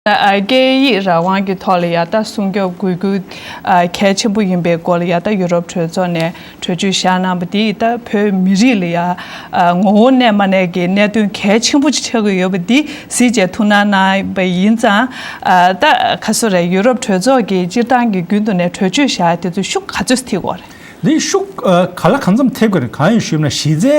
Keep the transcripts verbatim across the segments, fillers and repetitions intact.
ཨ། སྐད་ཡིག་རང་དབང་གི་ཐོག་ལ་ཡ་ད་སྲུང་སྐྱོབ་དགོས་རྒྱུ་ཨ་གལ་ཆེན་པོ་ཡིན་པའི་སྐོར་ལ་ཡ་ད་ཡུ་རོབ་གྲོས་ཚོགས་ནས་གྲོས་ཆོད་བཞག་གནང་བ་དེ་ད་བོད་མི་རིགས་ལ་ཡ་ཨ་ངོ་བོ་གནས་མ་གནས་ཀྱི་གནད་དོན་གལ་ཆེན་པོ་ཅིག་ཆགས་ཀྱི་ཡོད་པ་འདི་གཟིགས་བྱས་ཐུགས་སྣང་གནང་བ་ཡིན་ཙང་། ཨ་ད་ག་སོ་རེད། ཡུ་རོབ་གྲོས་ཚོགས་ཀྱིས་སྤྱིར་བཏང་གི་རྒྱུན་དུ་ནས་གྲོས་ཆོད་བཞག་དེ་ཚོ་ཤུགས་ག་ཚོད་ཐེབས་ཀྱི་ཡོད་རེད། འདི་ཤུགས་ཨ་ག་ལ་གང་འཚམ་ཐེབས་ཀྱི་རེད། གང་ཡིན་ཞུས་ན་གཞི་རྩའི་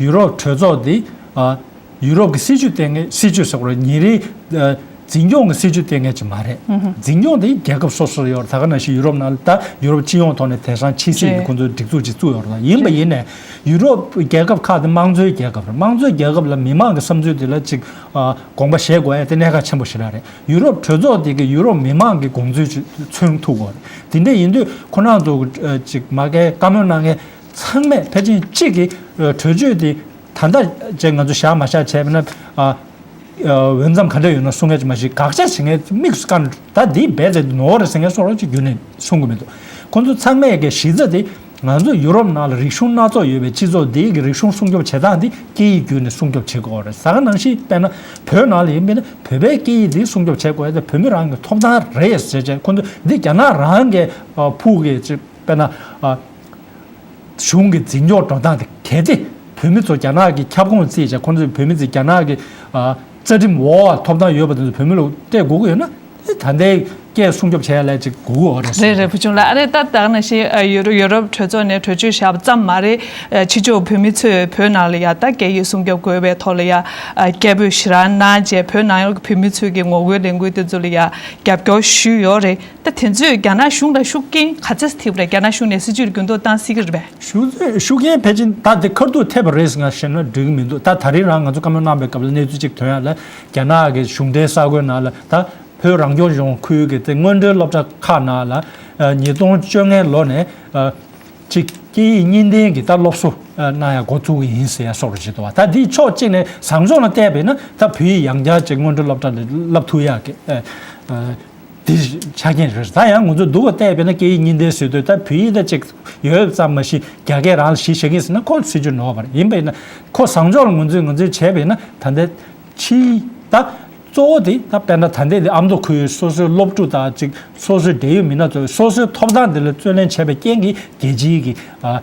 ཡུ་རོབ་གྲོས་ཚོགས་འདི་ཨ་ཡུ་རོབ་ཀྱི་སྲིད་ཇུས་སྟེང་གི་སྲིད་ཇུས་ཟེར་དགོས་རེད། ཉིན་རེའི་ཨ་འཛིན་སྐྱོང་གི་སྲིད་ཇུས་སྟེང་གི་ཅིག་མ་རེད། འཛིན་སྐྱོང་དེ་རྒྱལ་ཁབ་སོ་སོར་ཡོད་རེད། ད་ག་ནང་བཞིན་ཡུ་རོབ་ནང་ལ་ད་ཡུ་རོབ་སྤྱི་ཡོངས་ཐོག་ནས་དེང་སང་ཕྱི་སྲིད་ཀྱི་རེད། ཁོང་ཚོས་སྒྲིག་འཛུགས་ཅིག་བཙུགས་ཡོད་རེད། ཡིན་པ་རེད། ཡིན་ནའི་ཡུ་རོབ་རྒྱལ་ཁབ་ཁག་དེ་དམངས་གཙོའི་རྒྱལ་ཁབ་རེད། དམངས་གཙོའི་རྒྱལ་ཁབ་ལ་མི་མང་གི་བསམ་ཚུལ་དེ་ལ་ཅིག་ཨ་དགོངས་པ་བཞེས་དགོས་ཡ་དེ་གནད་འགག་ཆེན་པོ་ཞེ་དྲག་རེད། ཡུ་རོབ་གྲོས་ཚོགས་དེ་གི་ཡུ་རོབ་མི་མང་གི་དགོངས་ཚུལ་ཅིག་མཚོན་ཐུབ་དགོས་རེད། དེ་འདྲ་ཡིན་དུས་ཁོ་རང་ཚོ་ཨ་ཅིག་མ་གའི་བཀའ་མོལ་གནང་མཁན་ཚང་མས་ཕལ་ཆེར་གཅིག་གི་ཨ་གྲོས་ཆོད་དེ་ད་ལྟ་ཅིག་ང་ཚོ་བཞག་མ་བཞག་བྱས་པ་ན་ཨ། ཨ་འོས་འཚམ་ག་འདྲ་ཡོད་ན་གསུང་མཁན་ཅིག་མ་གཞི་དགག་བྱ་བྱེད་མཁན་དམིགས་སུ་བཀར་ནས་ད་འདི་རྦད་དེ་ནོར་རེད་ཟེར་མཁན་སོགས་ཅིག་རྒྱུན་ནས་གསུང་གི་མི་འདུག་ཁོང་ཚོ་ཚང་མས་ཀྱི་གཞི་རྩ་དེ་ང་ཚོ་ཡུ་རོབ་ནང་ལ་རིག་གཞུང་སྣ་ཚོགས་ཡོད་པའི་སྤྱི་ཚོགས་འདི་གི་རིག་གཞུང་སྲུང་སྐྱོབ་བྱེད་སྟངས་འདི་སྐད་ཡིག་བརྒྱུད་ནས་སྲུང་སྐྱོབ་བྱེད་དགོས་རེད། ཟ་ཁང་ནང་བཞིན་དཔེར་ན་བོད་ནང་ལ་ཡིན་པས་ན་བོད་པའི་སྐད་ཡིག་འདི་སྲུང་སྐྱོབ་བྱེད་དགོས་ཡ་དེ་བོད་མི་རང་གི་ཐོབ་ཐང་རེད་ཟེར་བྱས་ཁོང་ཚོ་འདི་རྒྱ་ནག་རང་གི་ཨ་ཕུགས་ཀྱི་ཅིག་དཔེར་ན་ཨ། གཞུང་གི་འཛིན་སྐྱོང་འགྲོ་སྟངས་དེ་གལ་ཏེ་བོད་མི་ཚོ་རྒྱ་ནག་གི་ཁྱབ་ཁོངས་བརྩིས་བྱས་ཁོང་ཚོས་བོད་མི་ཚོས་རྒྱ་ནག་གི་ཨ་རྩ་ཁྲིམས་འོག་ཐོབ་ཐང་ཡོད་པ་དེ་ཚོ་བོད་མི་ལ་སྤྲད་དགོས་ཀྱི་ཡོད་ན་ད་ལྟའི་སྐད་སྲུང་སྐྱོབ་བྱས་ཡ་ལ་ཅིག་དགོས་ཀྱི་ཡོད་རེད། རེད་རེད། བུ་ཆུང་ལགས། ཨ་རེད། ད་ད་ག་ནང་བཞིན་ཨ་ཡུ་རོ་ཡུ་རོབ་གྲོས་ཚོགས་ནས་གྲོས་ཆོད་བཞག་པ་ཙམ་མ་རེད། ཨ་ཕྱི་ཕྱོགས་བོད་མི་ཚོས་བོད་ནང་ལ་ཡ་ད་སྐད་ཡིག་སྲུང་སྐྱོབ་དགོས་པའི་ཐོག་ལ་ཡ་ཨ་སྐད་འབོད་ཞེ་དྲག་གནང་བྱས་བོད་ནང་ལོགས་ཀྱི་བོད་མི་ཚོས་ཀྱི་ངོ་རྒོལ་ལས་འགུལ་དེ་ཚོ་ལ་ཡ་རྒྱབ་སྐྱོར་ཞུས་ཡོད་རེད། ད་དེ་ཚོས་རྒྱ་ནག་གཞུང་ལ་ཤུགས་རྐྱེན་ག་ཚད་ཐེབས་པ་རེད། རྒྱ་ནག་གཞུང་ནས་སྲིད་ཇུས་ལ་འགྱུར་ལྡོག་བཏང་སྲིད་ཀྱི་རེད་པས། ཤུགས་ཤུགས་རྐྱེན་ཕལ་ཆེར་ད་དེ་ཁ་ཐུག་ཐེབས་པ་རེད་ཟེར་ན་བཤད་ན་འགྲིག་གི་མི་འདུག་ད་ད་རིང་རང་ང་ཚོ་བཀའ་མོལ་གནང་པའི་སྐབས་ལ་གནས་ཚུལ་གཅིག་ཐོན་ཡ་ལ་རྒྱ་ནག་གི་གཞུང་འབྲེལ་ས་ཁུལ་ནང་ལ་ད་བོད་རང་སྐྱོང་ལྗོངས་ཁུལ་གྱི་དེ་སྔོན་འགྲོའི་སློབ་གྲྭ་ཁག་ནང་ལ་ཉིས་སྟོང་བཅོ་ལྔའི་ལོ་ནས་ཅིག་སྐད་ཡིག་གཉིས་ལྡན་གྱི་ད་སློབ་གསོ་གནང་ཡ་འགོ་བཙུགས་ཀྱི་ཡིན་ཟེར་ཡ་སོགས་རེད་བྱེད་དོ། ད་འདིའི་ཕྱོགས་གཅིག་ནས་བཟང་ཕྱོགས་ལ་བལྟས་པས་ན་ད་བོད་ཡིག་ཡང་བསྐྱར་ཅིག་སྔོན་འགྲོའི་སློབ་གྲྭ་ལ་བསླབ་ཐུབ་ཡག་གི་དེ་ཆ་རྐྱེན་རེད། ད་ཡང་ང་ཚོས་སྡུག་ག་བལྟས་པས་ན་སྐད་ཡིག་གཉིས་ལྡན་ཟེར་དུས་ད་བོད་ཡིག་ད་ཅིག་ཡོད་ཙམ་མ་གཞི་རྒྱ་སྐད་རང་ལ་གཞི་བཞག་གིན་ཟེར་ན་ཁོ་སྲིད་ཇུས་ནོར་བ་རེད། ཡིན་པས་ན་ཁོ་བཟང་ཕྱོགས་ལ་ང་ཚོས་ང་ཚོས་བྱས་པས་ན་ད་ལྟ་ཕྱིའི་ད་གཙོ་བོ་དེ་ད་དཔེར་ན་ད་ལྟའི་ཨ་མདོ་ཁུལ་སོ་སོའི་སློབ་ཕྲུག་དང་ཅིག་སོ་སོའི་འབྲེལ་ཡོད་མི་སྣ་ཚོས་སོ་སོའི་ཐོབ་ཐང་དེ་ལ་བརྩོན་ལེན་བྱས་པའི་རྐྱེན་གྱིས་རྒྱལ་སྤྱིའི་གི་ཨ།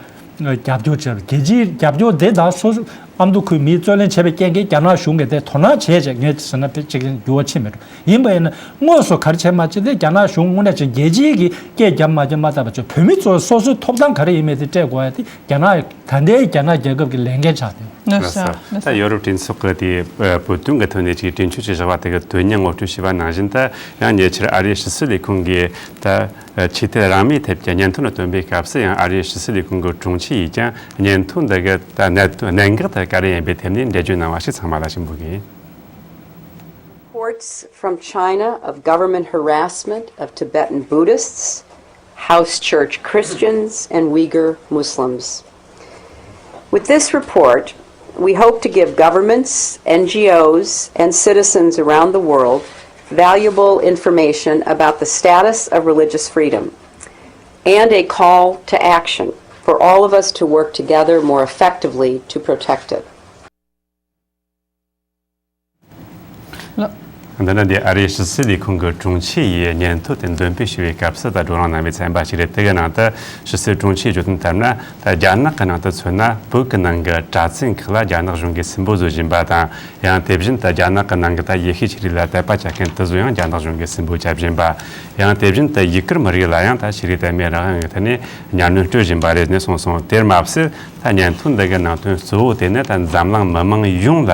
རྒྱབ་སྐྱོར་བྱས་པ་རྒྱལ་སྤྱིའི་རྒྱབ་སྐྱོར་དེ་དང་སོ་སོ་ཨ་མདོ་ཁུལ་མིས་བརྩོན་ལེན་བྱས་པའི་རྐྱེན་གྱིས་རྒྱ་ནག་གཞུང་གིས་དེ་དོ་སྣང་བྱས་བྱས་ངས་ཟེར་ན་དེ་གཅིག་འགྱུར་བ་ཕྱིན་མེད་འགྲོ། ཡིན་པ་ཡིན་ན་དངོས་སུ་ག་རེ་བྱས་མ་བྱས་དེ་རྒྱ་ནག་གཞུང་དངོས་གནས་བྱས་རྒྱལ་སྤྱིའི་གི་སྐད་རྒྱབ་མ་རྒྱབ་མ་བལྟས་པ་བྱས་བོད་མི་ཚོ་སོ་སོའི་ཐོབ་ཐང་ག་རེ་ཡིན་མིན་དེ་སྤྲད་དགོས་ཡ་དེ་རྒྱ་ནག་ད་ལྟའི་རྒྱ་ནག་རྒྱལ་ཁབ་ཀྱི་ལས་འགན་ཆགས་ཏེ། ལགས་སོ། ལགས་སོ། ད་ཡོ་རོབ་གྲོས་ཚོགས་ཀྱི་དེའི་བོད་དོན་གྱི་ཐོག་ནས་ཅིག་གྲོས་ཆོད་ཅིག་བཞག་པ་དེ་གི་དོན་སྙིང་ངོ་སྤྲོད་བྱས་པ་ནང་བཞིན་ད་ཡང་ཉེ་ཆར་ཨ་རིའི་ཕྱི་སྲིད་ལས་ཁུངས་ཀྱིས་ད། ཆོས་དད་རང་མོས་ཐད་ཀྱི་སྙན་ཐོ་ནང་བཏོན་པའི་སྐབས་སུ་ཡང་ཨ་རིའི་ཕྱི་སྲིད་ལས་ཁུངས་ཀྱི་དྲུང་ཆེ་ཡིས་ཀྱང་སྙན་ཐོ་འདི་གི་ད་གནད་གནད་འགག་དེ་ག་རེ་ཡིན་པའི་ཐད་ནས་འགྲེལ་བརྗོད་གནང་བ་ཞིག་ཚང་མ་ལ་ཞུ་འབོད་གིན། Reports from China of government harassment of Tibetan Buddhists, house church Christians, and Uyghur Muslims. With this report, we hope to give governments, N G Os, and citizens around the world valuable information about the status of religious freedom and a call to action for all of us to work together more effectively to protect it. འདི་ནི་འདི་ཨ་རིའི་ཕྱི་སྲིད་ལས་ཁུངས་ཀྱི་དྲུང་ཆེ་ཡིས་སྙན་ཐོ་དེ་འདོན་སྤེལ་ཞུ་བའི་སྐབས་སུ་ད་བགྲོ་གླེང་གནང་བའི་ཚན་པ་ཞིག་རེད། དེ་གའི་ནང་དུ་ཕྱི་སྲིད་དྲུང་ཆེས་བརྗོད་དོན་ལྟར་ན། ད་རྒྱ་ནག་གི་ནང་དུ་མཚོན་ན་བོད་ཀྱི་ནང་གི་གྲྭ་བཙུན་ཁག་ལ་རྒྱ་ནག་གཞུང་གིས་སུན་པོ་བཟོ་བཞིན་པ་དང་། ཡང་དེ་བཞིན་དུ་རྒྱ་ནག་གི་ནང་གི་ད་ཡེ་ཤུའི་ཆོས་རིག་ལ་དད་པ་བྱ་མཁན་དེ་ཚོ་ཡང་རྒྱ་ནག་གཞུང་གིས་སུན་པོ་བྱ་བཞིན་པ། ཡང་དེ་བཞིན་དུ་ཡུ་གུར་མི་རིགས་ལ་ཡང་ད་ཆོས་རིག་དད་མོས་རང་དབང་གི་ཐད་ནས་གཉའ་གནོན་སྤྲོད་བཞིན་པ་རེད་ནས་གསུངས་སོང་། དེར་མ་ཟད། ད་སྙན་ཐོ་འདི་གི་ནང་དོན་གཙོ་བོ་དེ་ནི་ད་འཛམ་གླིང་མི་མང་ཡོངས་ལ་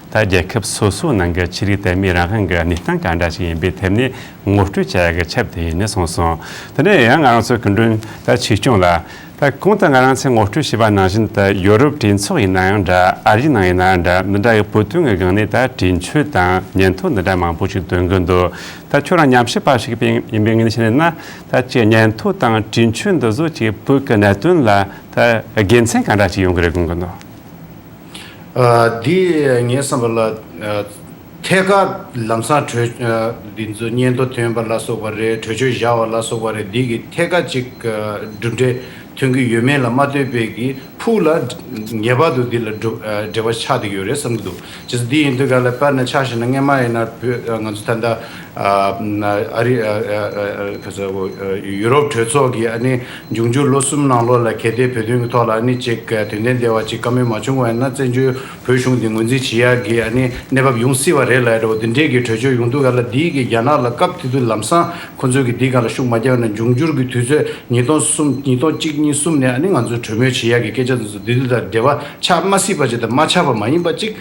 ད་རྒྱལ་ཁབ་སོ་སོའི་ནང་གི་ཆོས་རིག་དད་མོས་རང་དབང་གི་གནས་སྟངས་ག་འདྲ་ཞིག་ཡིན་པའི་ཐད་ནས་ངོ་སྤྲོད་བྱ་ཡག་གི་ཆེད་དུ་ཡིན་ནས་གསུངས་སོང་། དེ་ནས་ཡང་ང་རང་ཚོའི་སྐུ་མགྲོན་ད་ཆོས་སྐྱོང་ལགས། ད་གོང་དུ་ང་རང་ཚོས་ངོ་སྤྲོད་བྱས་པ་ནང་བཞིན་དུ་ཡོ་རོབ་གྲོས་ཚོགས་ཡིན་ན་ཡང་འདྲ། ཨ་རིའི་ནང་ཡིན་ན་ཡང་འདྲ། འདི་འདྲ་ཡི་བོད་དོན་གྱི་སྒང་ནས་ད་གྲོས་ཆོད་དང་སྙན་ཐོ་འདི་འདྲ་མང་པོ་ཞིག་འདོན་གི་འདུག་ད་ཁྱོད་རང་ཉམས་ཞིབ་པ་ཞིག་ཡིན་པའི་ངོས་ནས་བཤད་ན། ད་ཅིག་སྙན་ཐོ་དང་གྲོས་ཆོད་འདི་ཚོ་ཅིག་བོད་ཀྱི་གནད་དོན་ལ་ད་དགེ་མཚན་ག་འདྲ་ཞིག་ཡོང་གི་རེད་དགོངས་ཀྱི་འདུག་ཨ། འདི་ངའི་བསམ་པ་ལ་ཨ་ཐད་ཀར་ལམ་སང་གྲོས་ཨ་འདི་ཚོ་སྙན་ཐོ་ཐོན་པ་ལ་སོགས་པ་རེད། གྲོས་ཆོད་བཞག་པ་ལ་སོགས་པ་རེད། འདི་གི་ཐད་ཀར་ཅིག་ཨ་གྲུབ་འབྲས་ ཐོན་གྱི་ཡོད་མེད་ལ་མ་ལྟོས་པའི་གི་ཕུགས་ལ་ངེས་པར་དུ་འདི་ལ་འགྲོ་ཨ་འབྲེལ་བ་ཆགས་བསྡད་ཀྱི་ཡོད་རེད་བསམ་གྱི་འདུག་བྱས་ཙང་འདི་ཡིན་དུས་ག་ལ་དཔེར་ན་ཆ་བཞག་ན་སྔོན་མ་ཡིན་ན་བོད་ཨ་ང་ཚོ་ད་ལྟ་ཨ་ཨ་རི་ཨ་ཨ་ཨ་ཁ་ས་ཨ་ཡུ་རོབ་གྲོས་ཚོགས་ཀྱི་ཨ་ནི་འབྱུང་འགྱུར་ལོ་གསུམ་ནང་ལོགས་ལ་གལ་ཏེ་བོད་དོན་གྱི་ཐོག་ལ་ཨ་ནི་ཅིག་དོན་ལྡན་འདས་པ་ཅིག་བཀའ་མོལ་མ་བྱུང་བ་ཡིན་ན་བཙན་བྱོལ་བོད་གཞུང་འདི་ངོས་འཛིན་བྱེད་ཡག་གི་ཨ་ནི་གནས་བབ་ཡོང་སྲིད་པ་རེད་ལབ་ཡ་འདྲ་བོ་འདི་འདྲའི་གི་གྲོས་ཆོད་ཡོང་དུས་ག་ལ་འདིའི་གི་རྒྱ་ནག་ལ་སྐབས་དེ་དུས་ལམ་སང་ཁོ་ཚོས་གི་འདིའི་སྒང་ལ་ཤུགས་མ་རྒྱག་ན་འབྱུང་འགྱུར་གི་དུས་ཚོད་ཉིས་སྟོང་གསུམ་ཉིས་སྟོང་གཅིག་གཉིས་གསུམ་ནས་ཨ་ནི་ང་ཚོས་གྲོས་མོལ་བྱེད་ཡག་གི་སྐད་ཆ་འདི་ཚོ་འདི་དུས་དང་འབྲེལ་བ་ཆགས་མ་སྲིད་པ་ཅིག་དང་མ་ཆགས་པ་མ་ཡིན་པ་ཅིག་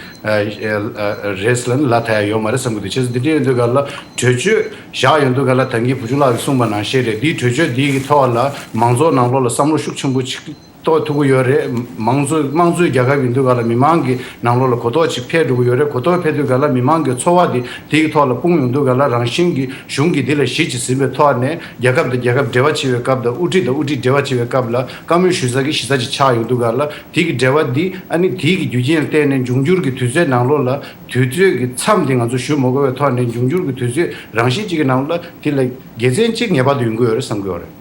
རེད་ལབ་ན་ལབ་ཐུབ་ཡ་ཡོད་མ་རེད་བསམ་གི་འདུག་བྱས་ཙང་འདི་འདྲ་ཡོང་དུས་ག་ལ་གྲོས་ཆོད་བཞག་ཡོང་དུས་ག་ལ་ད་གིན་བུ་ཆུང་ལགས་ཀྱིས་གསུངས་པ་ནང་བཞིན་རེད། འདིའི་གྲོས་ཆོད་འདི་གི་ཐོག་ལ་མང་ཚོགས་ནང་ལོགས་ལ་བསམ་བློ་ཤུགས་ཆེན་པོ་ཅིག་གཏོང་ཐུབ་ཀྱི་ཡོད་རེད། མང་གཙོ་དམངས་གཙོའི་རྒྱལ་ཁབ་ཡིན་དུས་ག་ལ་མི་མང་གི་ནང་ལོགས་ལ་གོ་རྟོགས་ཅིག་འཕེལ་འགྲོ་གི་ཡོད་རེད། གོ་རྟོགས་འཕེལ་དུས་ག་ལ་མི་མང་གི་ཚོར་བ་དེ་དེ་གི་ཐོག་ལ་སྤུངས་ཡོང་དུས་ག་ལ་རང་བཞིན་གྱི་གཞུང་གིས་དེ་ལ་གཞི་ཅིག་ཟིན་པའི་ཐོག་ནས་རྒྱལ་ཁབ་དང་རྒྱལ་ཁབ་འབྲེལ་བ་བྱེད་པའི་སྐབས་དང་དབུ་ཁྲིད་དང་དབུ་ཁྲིད་འབྲེལ་བ་བྱེད་པའི་སྐབས་ལ་བཀའ་མོལ་ཞུ་ས་གི་གཞི་རྩ་ཅིག་ཆགས་ཡོང་དུས་ག་ལ་དེ་གི་འབྲེལ་བ་འདི་ཨ་ནི་དེ་གི་རྒྱུ་རྐྱེན་ལ་བརྟེན་ནས་འབྱུང་འགྱུར་གྱི་དུས་ཚོད་ནང་ལོགས་ལ་དུས་ཚོད་ཀྱི་མཚམས་དེ་ང་ཚོ་ཞུ་མ་དགོས་པའི་ཐོག་ནས་འབྱུང་འགྱུར་གྱི་དུས་ཚོད་རང་བཞིན་ཅིག་གི་ནང་ལ་དེ་ལ་དགེ་མཚན་ཅིག་ངེས་པར་དུ་ཡོང་གི་ཡོད་རེད་བསམ་གི་ཡོད་རེད།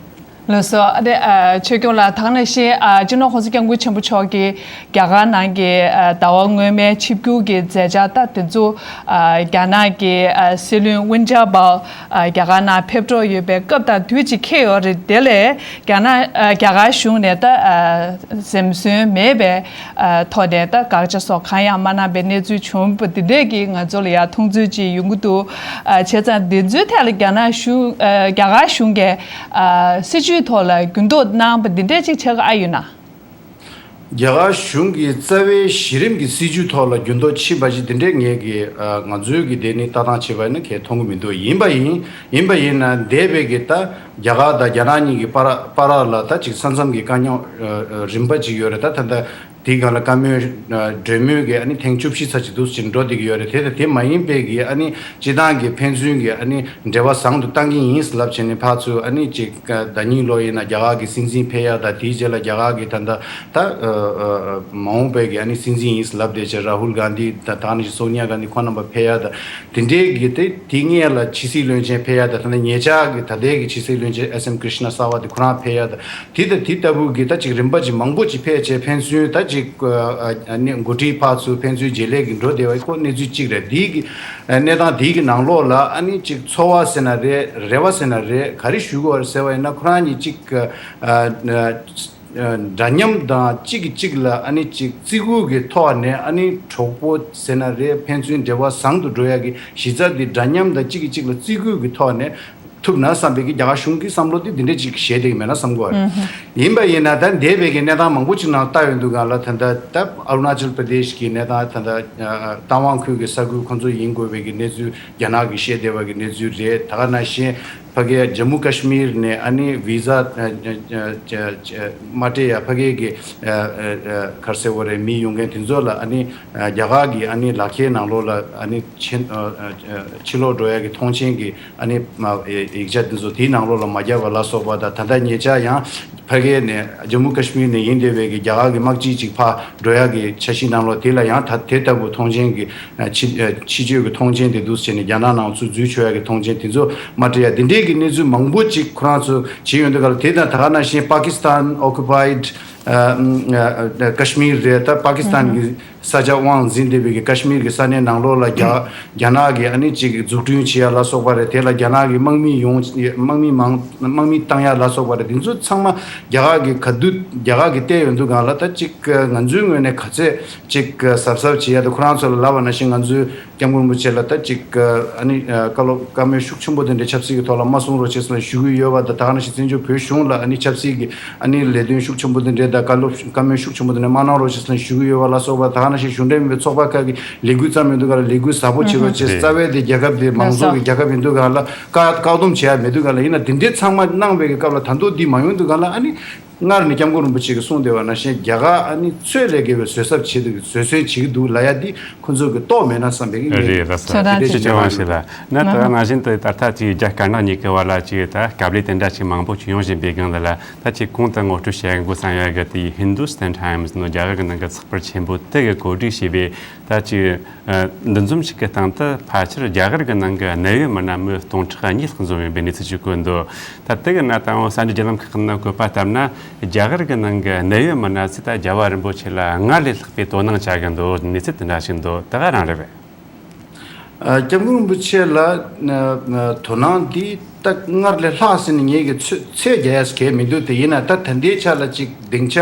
ལགས་སོ། ཨ་རེ། ཨ། ཆོས་སྐྱོང་ལགས། ད་ག་ནང་བཞིན་ཨ་སྤྱི་ནོར་༸གོང་ས་༸སྐྱབས་མགོན་ཆེན་པོ་མཆོག་གིས་རྒྱ་གར་ནང་གི་ཨ་ཟླ་བ་སྔོན་མའི་ཆིབས་བསྒྱུར་གྱི་མཛད་འཆར་ད་དེ་ཚོ་ཨ་རྒྱ་ནག་གི་ཨ་སྲིད་བློན་ཝུན་ཅཱ་པའོ་ཨ་རྒྱ་གར་ནང་ཕེབས་འགྲོ་ཡོད་པའི་སྐབས་དང་དུས་ཅིག་འཁེལ་ཡོད་རེད། དེ་ལས་རྒྱ་ནག་ཨ་རྒྱ་གར་གཞུང་ནས་ད་ཨ་འཛེམ་ཟོན་མེད་པའི་ཨ་ཐོག་ནས་ད་དགག་བྱ་སོགས་གང་ཡང་མ་གནང་པའི་གནས་ཚུལ་བྱུང་བ་འདི་འདྲས་ཀྱིས་ང་ཚོ་ལ་ཡང་མཐོང་ཚུལ་ཅིག་ཡོང་གི་འདུག་ཨ་བྱས་ཙང་འདི་ཚོའི་ཐད་ལ་རྒྱ་ནག་གཞུང་ཨ་རྒྱ་གར་གཞུང་གིས་ཨ་སྲིད་བྱུས་ཐོག་ལ་འགྱུར་ལྡོག་གནང་བ་འདི་འདྲས་ཅིག་ཆགས་ཀྱི་ཨ་ཡོད་ན། རྒྱ་གར་གཞུང་གི་རྩ་བའི་གཞི་རིམ་གྱི་སྲིད་བྱུས་ཐོག་ལ་འགྱུར་ལྡོག་ཕྱིན་པ་ཞིག་འདི་འདྲས་ངས་ཀྱི་ཨ་ང་ཚོའི་གི་དེ་ནི་ལྟ་སྟངས་བྱས་པ་ཡིན་ན་གས་མཐོང་གི་མི་འདུག་ཡིན་པ་ཡིན་ཡིན་པ་ཡིན་ན་འདས་པའི་གི་ད་རྒྱ་གར་དང་རྒྱ་ནག་གཉིས་ཀྱི་བར་བར་ལ་ད་ཅིག་ས་མཚམས་ཀྱི་དཀའ་རྙོག་ཨ་ཨ་རིམ་པ་ཅིག་ཡོད་རེད། ད་ད་ལྟ་དེའི་སྒང་ལ་བཀའ་མོལ་ཨ་གྲོས་མོལ་གྱི་ཨ་ནི་ཐེངས་བཅུ་བཞི་ཙམ་ཅིག་འདུག་ཅིག་འགྲོ་བསྡད་ཀྱི་ཡོད་རེད། དེ་དང་དེ་མ་ཡིན་པའི་གི་ཨ་ནི་སྤྱི་བཏང་གི་ཕན་ཚུན་གྱི་ཨ་ནི་འབྲེལ་བ་བཟང་དུ་བཏང་གི་ཡིན་ལབ་བྱས་ནས་ཕར་ཚུར་ཨ་ནི་ཅིག་ཟླ་ཉིན་ལོ་ཡིན་ན་རྒྱ་གར་གྱི་སྲིད་འཛིན་ཕེབས་ཡ་དང་དེའི་རྗེས་ལ་རྒྱ་གར་གྱི་ད་ལྟ་ད་ཨ་ཨ་ཨ་མ་འོངས་པའི་གི་ཨ་ནི་སྲིད་འཛིན་ཡིན་ལབ་བསྡད་བྱས་རཱ་ཧུལ་གྷན་དྷི་དང་ད་ནི་སོ་ནི་ཡ་གྷན་དྷི་ཁོང་རྣམ་པ་ཕེབས་ཡ་དང་དེ་འདྲའི་གི་དེ་དེ་སྔས་ལ་ཕྱི་སྲིད་བློན་ཆེན་ཕེབས་ཡ་དང་ད་ལྟ་ཉེ་ཆར་གི་ད་ལྟའི་གི་ཕྱི་སྲིད་བློན་ཆེན་ཨེས་ཨེམ་ཀྲིཤ་ན་སར་བ་དེ་ཁོ་རང་ཕེབས་ཡ་དང་དེ་དང་དེ་ལྟ་བུ་གི་ད་ཅིག་རིམ་པ་ཅིག་མང་པོ་ཅིག་ཕེབས་བྱས་ཕན་ཚུན་ད་ཅིག་ཨ་ནི་འགོ་ཁྲིད་ཕར་ཚུར་ཕན་ཚུན་བརྗེ་ལེན་གི་འགྲོ་བསྡད་པ་ཁོ་གནས་ཚུལ་གཅིག་རེད། དེའི་གི་གནས་སྟངས་དེའི་གི་ནང་ལོགས་ལ་ཨ་ནི་ཅིག་ཚོར་བ་ཟེར་ན་རེད། རེ་བ་ཟེར་ན་རེད། ག་རེ་ཞུ་དགོས་རེད་ཟེར་བ་ཡིན་ན་ཁོ་རང་གཉིས་ཅིག་ཨ་ཨ་འདྲ་མཉམ་དང་གཅིག་གིས་གཅིག་ལ་ཨ་ནི་ཅིག་བརྩི་བཀུར་གི་ཐོག་ནས་ཨ་ནི་གྲོགས་པོ་ཟེར་ན་རེད། ཕན་ཚུན་འབྲེལ་བ་བཟང་དུ་འགྲོ་ཡ་གི་གཞི་རྩ་དེ་འདྲ་མཉམ་དང་གཅིག་གིས་གཅིག་ལ་བརྩི་བཀུར་གི་ཐོག་ནས་ཐུབ་ན་བསམ་པའི་གི་རྒྱ་གར་གཞུང་གི་བསམ་བློ་དེ་འདི་འདྲ་ཅིག་བཞེས་བསྡད་ཀྱི་མེད་ན་བསམ་གི་རེད། ཡིན་པ་ཡིན་ན་ད་འདས་པའི་གི་གནས་སྟངས་མང་པོ་ཅིག་ནང་ལྟ་ཡོང་དུས་སྒང་ལ་ད་ལྟ་ད་ཨ་རུ་ན་ཅལ་པྲ་དེཤ་གི་གནས་སྟངས་ད་ལྟ་རྟ་དབང་ཁུལ་གི་ས་ཁུལ་ཁོང་ཚོ་ཡིན་དགོས་པའི་གི་གནས་ཚུལ་རྒྱ་ནག་གིས་བཤད་བསྡད་པ་གི་གནས་ཚུལ་རེད། ད་ག་ནང་བཞིན་ཕ་གི་ཇམ་མུ་ཀ་ཤི་མིར་ནས་ཨ་ནི་བི་ཟ་མ་སྤྲད་ཡ་ཕ་གི་གི་ག་རེ་ཟེར་དགོས་རེད། མི་ཡོང་མཁན་དེ་ཚོ་ལ་ཨ་ནི་རྒྱ་གར་གི་ཨ་ནི་ལག་ཁྱེར་ནང་ལོགས་ལ་ཨ་ནི་ཕྱིར་ཕྱིར་ལོག་འགྲོ་ཡ་གི་ཐོངས་མཆན་གི་ཨ་ནི་ཡིག་ཆ་དེ་ཚོ་དེའི་ནང་ལོགས་ལ་མ་བརྒྱབ་པ་ལ་སོགས་པ་དང་། ད་ལྟ་ཉེ་ཆར་ཡང་ཕ་གི་ནས་ཇམ་མུ་ཀ་ཤི་མིར་ནས་ཡིན་བསྡད་པའི་གི་རྒྱ་གར་གི་དམག་སྤྱི་ཅིག་ཕར་འགྲོ་ཡ་གི་འཆར་གཞི་ནང་ལོགས་དེ་ལ་ཡང་ད་དེ་ལྟ་བུ་ཐོངས་མཆན་གི་ཕྱི་ཕྱི་སྐྱོད་ཀྱི་ཐོངས་མཆན་དེ་འདུག་སེ་བྱས་ནས་རྒྱ་ནག་ནང་ཚུར་འཛུལ་ཆོག་ཡ་གི་ཐོངས་མཆན་དེ་ཚོ་མ་སྤྲད་ཡ་དེ་འདྲའི་གི་གནས་ཚུལ་མང་པོ་ཅིག་ཁོ་རང་ཚོ་བྱས་ཡོང་དུས་སྒང་ལ། དེ་དང་ད་ག་ནང་བཞིན་པ་ཀི་སི་ཐན་ཨོ་ཀུ་པའིཌ་ཀ་ཤི་མིར་རེད། ད་པ་ཀི་སི་ཐན་གི་ས་ཆ་དབང་འཛིན་བསྡད་པའི་གི་ཀ་ཤི་མིར་གི་ས་གནས་ནང་ལོགས་ལ་རྒྱ་རྒྱ་ནག་གི་ཨ་ནི་ཅིག་འཛུགས་སྐྲུན་བྱེད་ཡ་ལ་སོགས་པ་རེད། དེ་ལ་རྒྱ་ནག་གི་དམག་མི་ཡོང་དམག་མི་མང་དམག་མི་བཏང་ཡ་ལ་སོགས་པ་རེད། དེ་ཚོ་ཚང་མ་རྒྱ་གར་གི་ག་དུས་རྒྱ་གར་གི་བལྟས་ཡོང་དུས་སྒང་ལ་ད་ཅིག་ང་ཚོའི་ངོས་ནས་ག་ཚད་ཅིག་གཟབ་གཟབ་བྱེད་ཡ་དང་། ཁོ་རང་ཚོ་ལ་ལབ་པ་ནང་བཞིན་ང་ཚོའི་སྐྱབས་མགོན་རིན་པོ་ཆེ་ལ་ད་ཅིག་ཨ་ནི་བཀའ་སློབ་བཀའ་མོལ་ཤུགས་ཆེན་པོ་དེ་འདྲ་ཆབ་སྲིད་ཀྱི་ཐོག་ལ་མ་གསུང་རོགས་བྱེད་ཟེར་ནས་ཞུ་གི་ཡོད་པ་དང་། ད་ག་ནང་བཞིན་བཙན་བྱོལ་བོད་གཞུང་ལ་ཨ་ནི་ཆབ་སྲིད་ཀྱི་ཨ་ནི་ལས་དོན་ཤུགས་ཆེན་པོ་དེ་འདྲ་དང་བཀའ་སློབ་བཀའ་མོལ་ཤུགས་ཆེན་པོ་དེ་འདྲ་མ་གནང་རོགས་བྱེད་ཟེར་ནས་ཞུ་གི་ཡོད་པ་ལ་སོགས་པ། ད་ག་ནང་བཞིན་གཞུང་འབྲེལ་མིན་པའི་ཚོགས་པ་ཁག་གི་ལས་འགུལ་ཙམ་ཡིན་དུས་སྒང་ལ་ལས་འགུལ་ཟབ་པོ་བྱེད་རོགས་བྱེད། རྩ་བའི་དེ་རྒྱལ་ཁབ་དེ་མང་གཙོ་གི་རྒྱལ་ཁབ་ཡིན་དུས་སྒང་ལ་བཀག་བཀག་སྡོམ་བྱེད་ཡ་མེད་དུས་སྒང་ལ། ཡིན་ན་དེ་འདྲའི་ཚང་མ་གནང་བའི་གི་སྐབས་ལ་ད་དུང་འདི་མ་ཡོང་དུས་སྒང་ལ་ཨ་ནི། སྔར་ནས་སྐྱབས་མགོན་རིན་པོ་ཆེ་གིས་གསུངས་བསྡད་པ་ནང་བཞིན་རྒྱ་གར་ཨ་ནི་ཚོད་ལས་བརྒལ་བའི་བཟོད་གསོལ་བྱེད་འདུག་བཟོད་གསོལ་བྱེད་ཀྱི་འདུག་ལབ་ཡ་འདི་ཁོ་ཚོ་གི་རྟོགས་མེད་ན་བསམ་པའི་གི་ངས་རེད་ལགས་སོ། དེ་འདྲ་ཞིག་ཅེས་དབང་ཞིག་ལ་ན། ད་ནང་བཞིན་དུ་ད་ལྟ་ཅིག་རྒྱ་དཀར་ནག་གཉིས་ཀྱི་བར་ལ་ཅིག་ད་དཀའ་ལས་དེ་འདྲ་ཅིག་མང་པོ་ཅིག་ཡོང་བཞིན་པའི་སྒང་ལ་ལ། ད་ཅིག་གོང་དུ་ངོ་སྤྲོད་བྱེད་དགོས་བསམ་ཡ་གི་དེ་Hindustan Times ནོ་རྒྱ་གར་གི་ནང་གི་ཚགས་པར་ཆེན་པོ་དེ་གི་གོ་སྒྲིག་བྱས་པའི་ད་ཅིག་ཨ་འདུ་འཛོམས་ཤིག་གི་སྟེང་དུ་ཕལ་ཆེར་རྒྱ་གར་གྱི་ནང་གི་གནད་ཡོད་མི་སྣ་མི་སྟོང་ཕྲག་གཉིས་ལྷག་འཛོམས་ཡོད་པའི་གནས་ཚུལ་ཞིག་བཀོད་འདུག་ད་དེ་གི་ནང་དུའང་གསར་འགྱུར་བརྒྱུད་ལམ་ཁག་གི་ནང་བཀོད་པ་ལྟར་ན། རྒྱ་གར་གྱི་ནང་གི་གནད་ཡོད་མི་སྣ་ཚོས་ད་རྒྱལ་བ་རིན་པོ་ཆེ་ལ་སྔར་ལས་ལྷག་པའི་དོ་སྣང་བྱ་གི་འདུག་གནས་ཚུལ་དེ་འདྲ་ཞིག་འདུག་དེ་ག་རང་རེད་པས། ཨ། སྐྱབས་མགོན་རིན་པོ་ཆེ་ལ་ན་ན་དོ་སྣང་འདི་ད་སྔར་ལས་ལྷག་ཟེར་ནས་ངེད་ཀྱིས་ཚོད་ཚོད་རྒྱག་ཡས་གལ་མི་འདུག་དེ་ཡིན་ན་ད་ད་ལྟའི་ཆ་ལ་ཅིག་སྡིངས་ཆ་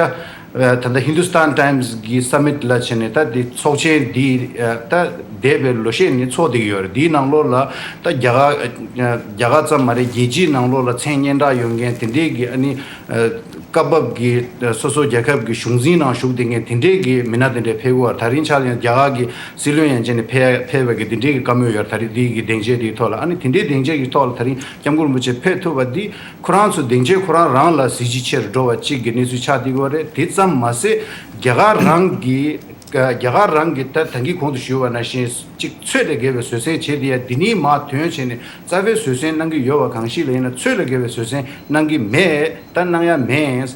ཨ་ད་ལྟ་ཧིན་དུ་སྟན་ཊའིམ་སི་གི་སམ་མིཊ་ལ་བྱས་ནས་ད་དེ་ཚོགས་ཆེན་འདི་ཨ་ད་འདས་པའི་ལོ་ཤས་ནས་ཚོགས་བསྡད་ཀྱི་ཡོད་རེད། འདིའི་ནང་ལོགས་ལ་ད་རྒྱ་གར་ཨ་རྒྱ་གར་ཙམ་མ་རེད། རྒྱལ་སྤྱིའི་ནང་ལོགས་ལ་མཚན་སྙན་གྲགས་ཡོད་མཁན་དེ་འདྲས་ཀྱི་ཨ་ནི་ཨ་སྐབས་བབ་ཀྱི་ཨ་སོ་སོ་རྒྱལ་ཁབ་ཀྱི་གཞུང་འཛིན་ནང་ཞུགས་བསྡད་མཁན་དེ་འདྲས་ཀྱི་མི་སྣ་དེ་འདྲས་ཕེབས་ཀྱི་ཡོད་རེད། ད་རིང་ཆ་ལ་ཡང་རྒྱ་གར་གྱི་སྲིད་བློན་ཡན་ཆད་ནས་ཕེབས་ཕེབས་པའི་གི་དེ་འདྲའི་གི་བཀའ་མོལ་ཡོད་རེད། ད་རེས་དེའི་གི་སྡིངས་ཆའི་དེའི་ཐོག་ལ། ཨ་ནི་དེ་འདྲའི་སྡིངས་ཆའི་གི་ཐོག་ལ་ད་རིང་སྐྱབས་མགོན་རིན་པོ་ཆེ་ཕེབས་ཐུབ་པ་འདི་ཁོ་རང་ཚོ་སྡིངས་ཆ་ཁོ་རང་རང་ལ་གཟི་བརྗིད་ཆེ་རུ་འགྲོ་བ་གཅིག་གི་གནས་ཚུལ་ཆགས་བསྡད་ཀྱི་ཡོད་རེད། དེ་ཙམ་མ་ཟད་རྒྱ་གར་རང་གི་རྒྱ་གར་རང་གི་ད་ད་གིན་གོང་དུ་ཞུས་པ་ནང་བཞིན་གཅིག་ཚོད་ལས་བརྒལ་བའི་བཟོད་བསྲན་བྱས་ཏེ་ཡ་འདི་ནས་མར་ཐོན་བྱས་ནས་རྩ་བའི་བཟོད་བསྲན་གནང་གི་ཡོད་པ་གང་ཞིག་ལ་ཡིན་ན་ཚོད་ལས་བརྒལ་བའི་བཟོད་བསྲན་གནང་གི་མེད། ད་གནང་ཡ་མེད། ལས་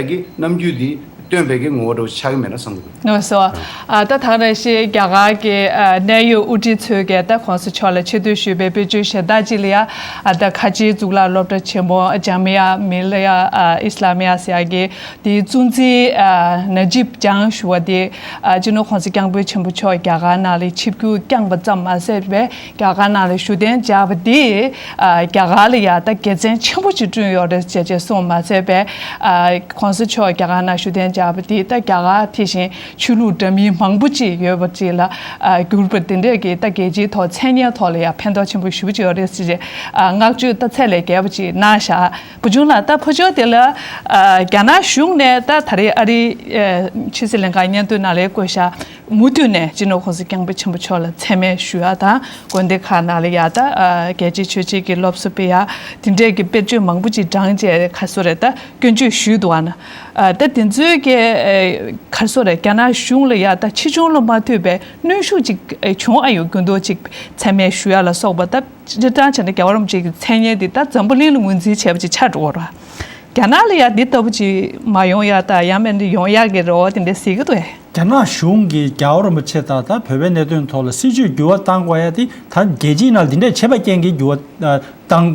ཀྱི་རྣམ་འགྱུར་འདི་སྟོན་པའི་གི་ངོ་བོ་འདྲ་བོ་ཆགས་ཀྱི་མེད་ན་བསམ་གྱི་འདུག་ངོས་སོ། ཨ་ད་ཐང་རེ་ཞིག་རྒྱ་གར་གྱི་ཨ་གནད་ཡོད་དབུ་ཁྲིད་ཚོས་ཀྱིས་ད་གོང་ས་མཆོག་ལ་ཆེ་བསྟོད་ཞུས་པའི་དཔེར་བརྗོད་གཞན་དག་ཅིག་ལ་ཡ། ཨ་ད་ཁ་ཆེའི་གཙུག་ལག་སློབ་གྲྭ་ཆེན་མོ་ཇཱ་མི་ཡ་མི་ལི་ཡ་ཨ་ཨི་སི་ལ་མི་ཡ་ཟེར་ཡ་གི་དེའི་གཙོ་འཛིན་ཨ་ན་ཇིབ་ཇང་ཞུ་བ་དེ་ཨ་སྤྱི་ནོར་གོང་ས་སྐྱབས་མགོན་ཆེན་པོ་མཆོག་རྒྱ་གར་ནང་ལ་ཆིབས་བསྒྱུར་བསྐྱངས་པ་ཙམ་མ་ཟད་པའི་རྒྱ་གར་ནང་ལ་བཞུགས་གདན་འཇགས་པ་འདིས་ཨ་རྒྱ་གར་ལ་ཡ་ད་དགེ་མཚན་ཆེན་པོ་ཅིག་བསྐྲུན་ཡོད་རེད་ཅེས་ཅེས་གསུངས་མ་ཟད་པའི་ཨ་གོང་ས་མཆོག་རྒྱ་གར་ནང་བཞུགས་གདན་འཇགས་པ་འདིས་ད་རྒྱ་གར་དེ་བཞིན་ཆོས་ལུགས་འདྲ་མིན་མང་པོ་ཅིག་ཡོད་པ་ཅིག་ལ་ཨ་གྱུར་པ་འདི་འདྲས་ཀྱི་ད་རྒྱལ་སྤྱིའི་ཐོག་མཚན་སྙན་ཐོག་ལ་ཡ་ཕན་ཐོགས་ཆེན་པོ་ཞེ་པོ་ཅིག་ཡོད་རེད་ཟེར་ཅེས་ཨ་བསྔགས་བརྗོད་ད་ཚད་ལས་བརྒལ་བ་ཅིག་གནང་བཞག་བུ་ཆུང་ལགས། ད་ཕོ་ཅོག་དེ་ལ་ཨ་རྒྱ་ནག་གཞུང་ནས་ད་ད་རེས་ཨ་རིའི་ཨ་ཕྱི་སྲིད་ལྷན་ཁང་སྙན་ཐོའི་ནང་ལ་བཀོད་བཞག་མུ་མཐུད་ནས་སྤྱི་ནོར་གོང་ས་སྐྱབས་མགོན་ཆེན་པོ་མཆོག་ལ་མཚན་སྨད་ཞུ་ཡ་དང་། དགོན་སྡེ་ཁག་ནང་ལ་ཡ་ད་ཨ་རྒྱལ་སྤྱིའི་ཆོས་བྱེད་ཀྱི་སློབ་གསོ་སྤེལ་ཡ་དེ་འདྲས་ཀྱི་དཔེར་བརྗོད་མང་པོ་ཅིག་བགྲངས་བྱས་ཁ་སོ་རེ་ད་སྐྱོན་བརྗོད་ཞུས་འདུག་ཨ་ན། ཨ་ད་དེ་ཚོའི་གི་ཨ་ཁ་སོ་རེ་རྒྱ་ནག་གཞུང་ལ་ཡ་ད་ཕྱིས་འབྱུང་ལ་མ་ལྟོས་པའི་གནོན་ཤུགས་ཅིག་ཨ་བྱུང་ཨ་ཡོད་རྒྱུ་མདོག་ཅིག་མཚན་སྨད་ཞུ་ཡ་ལ་སོགས་པ་ད་སྤྱིར་བཏང་བྱས་ན་རྒྱལ་བ་རིན་པོ་ཆེ་གི་མཚན་སྙན་འདི་ད་འཛམ་བུ་གླིང་ལ་ངོས་འཛིན་བྱས་པ་ཅིག་ཆགས་འགྲོ་གི་རེད། རྒྱ་ནག་ལ་ཡ་འདི་ལྟ་བུ་ཅིག་མ་ཡོང་ཡ་ད་ཡང་མིན་ན་ཡོང་ཡ་གི་རེ་བ་དེ་འདྲ་ཟེར་གི་འདུག་ཨེ། རྒྱ་ནག་གཞུང་གིས་རྒྱལ་བ་རིན་པོ་ཆེ་དང་ད་བོད་པའི་གནད་དོན་ཐོག་ལ་སྲིད་བྱུས་འགྱུར་བ་གཏང་དགོས་ཡ་དེ་ད་རྒྱལ་སྤྱིའི་ནང་འདི་འདྲས་བྱས་པ་རྐྱེན་གྱིས་འགྱུར་བ་ཨ་བཏང་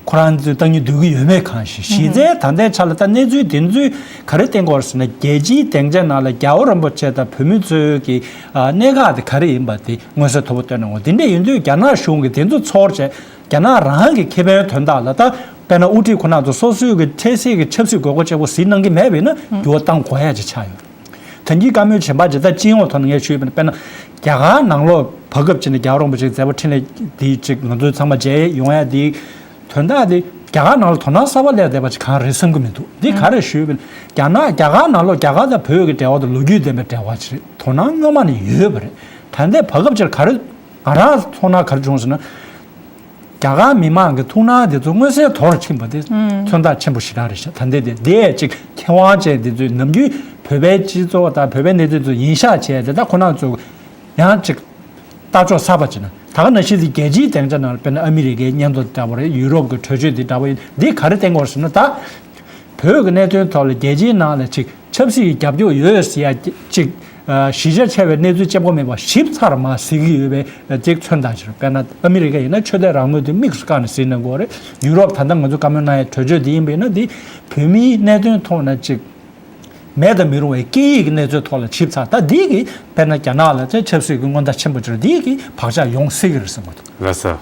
ཁོ་རང་ཚོས་གཏང་རྒྱུ་འདོད་ཀྱི་ཡོད་མེད་གང་ཞིག་གཞི་རྩའི་ད་ལྟའི་ཆ་ལ་ད་གནས་ཚུལ་དེ་ཚོས་ག་རེ་བསྟན་གྱི་ཡོད་རེད་ཟེར་ན། རྒྱལ་སྤྱིའི་སྡིངས་ཆ་ནང་ལ་རྒྱལ་བ་རིན་པོ་ཆེ་དང་བོད་མི་ཚོའི་གི་ཨ་གནད་འགག་དེ་ག་རེ་ཡིན་པ་དེ་མངོན་གསལ་དོད་པོ་བཏོན་གནང་གི་ཡོད། དེ་འདྲས་ཡིན་དུས་རྒྱ་ནག་གཞུང་གིས་དེ་ཚོ་ཚོར་བྱས་རྒྱ་ནག་རང་གི་ཁེ་ཕན་དོན་དག་ལ་ད་དཔེར་ན་དབུ་ཁྲིད་ཁོ་རང་ཚོ་སོ་སོའི་གི་འཕྲལ་སེལ་གྱི་ཆབ་སྲིད་དགོས་མཁོ་ཆེ་པོ་གཟིགས་གནང་གི་མེད་པ་ཡིན་ན་འགྱུར་བ་གཏང་དགོས་ཡ་ཅིག་ཆགས་ཡོད། ད་གིན་བཀའ་མོལ་གཞན་པ་ཅིག་ད་སྤྱི་ཡོངས་ཐོག་ནས་ངས་ཞུས་པ་ཡིན་ན། དཔེར་ན་རྒྱ་གར་ནང་ལོགས་བར་སྐབས་ཅིག་ནས་རྒྱལ་བ་རིན་པོ་ཆེའི་མཛད་པ་འཕྲིན་ལས་འདི་ཅིག་ང་ཚོ་ཚང་མ་མཇལ་ཡོང་ཡ་འདི་དོན་དག་འདི་རྒྱ་གར་ནང་ལ་དོ་སྣང་གསར་པ་སླེབས་བསྡད་པ་ཅིག་གང་རེད་བསམ་གྱི་མི་འདུག་འདི་ག་རེ་ཞུས་པ་ཡིན་ན། རྒྱ་ནག་རྒྱ་གར་ནང་ལོགས་རྒྱ་གར་དང་བོད་ཀྱི་འབྲེལ་བ་དང་ལོ་རྒྱུས་ལྡན་པའི་འབྲེལ་བ་ཅིག་རེད། དོ་སྣང་སྔོན་མ་ནས་ཡོད་པ་རེད། ད་ལྟའི་བར་སྐབས་ཅིག་ག་རེ་ང་རང་མཐོང་སྣང་ག་རེ་བྱུང་ཟེར་ན། རྒྱ་གར་མི་མང་གི་ཐུགས་སྣང་དེ་ཚོ་མངོན་གསལ་དོར་ཕྱིན་པ་དེ་མཚོན་རྟགས་ཆེན་པོ་ཞེ་དྲག་རེད་ཤག་ད་ལྟའི་དེ་དེ་ཅིག་མཁས་དབང་ཅན་དེ་ཚོས་ནམ་རྒྱུན་བོད་པའི་སྤྱི་ཚོགས་དང་བོད་པའི་གནད་དོན་ཚོ་ཡིན་ཤག་བྱས་དེ་ད་ཁོ་རང་ཚོ་ཡང་ཅིག་ལྟ་ཕྱོགས་གསར་པ་ཅིག་ན། ད་ག་ནང་བཞིན་དེ་རྒྱལ་སྤྱིའི་སྡིངས་ཆ་ནང་དཔེར་ན་ཨ་མི་རི་ཀའི་སྙན་ཐོ་འདྲ་པོ་རེད། ཡུ་རོབ་ཀྱི་གྲོས་ཆོད་དེ་འདྲ་པོ་ཡིན། འདི་ག་རེ་བསྟན་གྱི་ཡོད་རེད་ཟེར་ན། ད་བོད་ཀྱི་གནད་དོན་ཐོག་ལ་རྒྱལ་སྤྱིའི་ནང་ལ་ཅིག་ཆབ་སྲིད་ཀྱི་རྒྱབ་སྐྱོར་ཡོད་ཟེར་ཡ་ཅིག་ཨ་གཞི་རྒྱ་ཆེ་བའི་གནས་ཚུལ་གཅིག་པོ་མེད་པར་ཞིབ་ཚགས་མར་གཟིགས་ཀྱི་ཡོད་པའི་ཅིག་མཚོན་རྟགས་ཅིག་རེད། དཔེར་ན་ཨ་མི་རི་ཀ་ཡིན་ན་ཆོས་དད་རང་མོས་དེ་དམིགས་སུ་བཀར་ནས་གཟིགས་གནང་དགོས་རེད། ཡུ་རོབ་ད་ལྟ་ང་ཚོ་བཀའ་མོལ་གནང་ཡའི་གྲོས་ཆོད་དེ་ཡིན་པ་ཡིན་ན། དེ་བོད་མིའི་གནད་དོན་ཐོག་ན་ཅིག་མེད་དུ་མི་རུང་བའི་སྐད་ཡིག་གི་གནས་ཚུལ་ཐོག་ལ་ཞིབ་ཚགས། ད་འདི་གིས་དཔེར་ན་རྒྱ་ནག་ལ་ཆབ་སྲིད་ཀྱི་མངོན་མཐའ་ཆེན་པོ་ཅིག་རེད། འདི་གིས་བག་ཆགས་ཡོང་སྲིད་ཀྱི་རེད་བསམ་གྱི་འདུག་ལགས་སོ།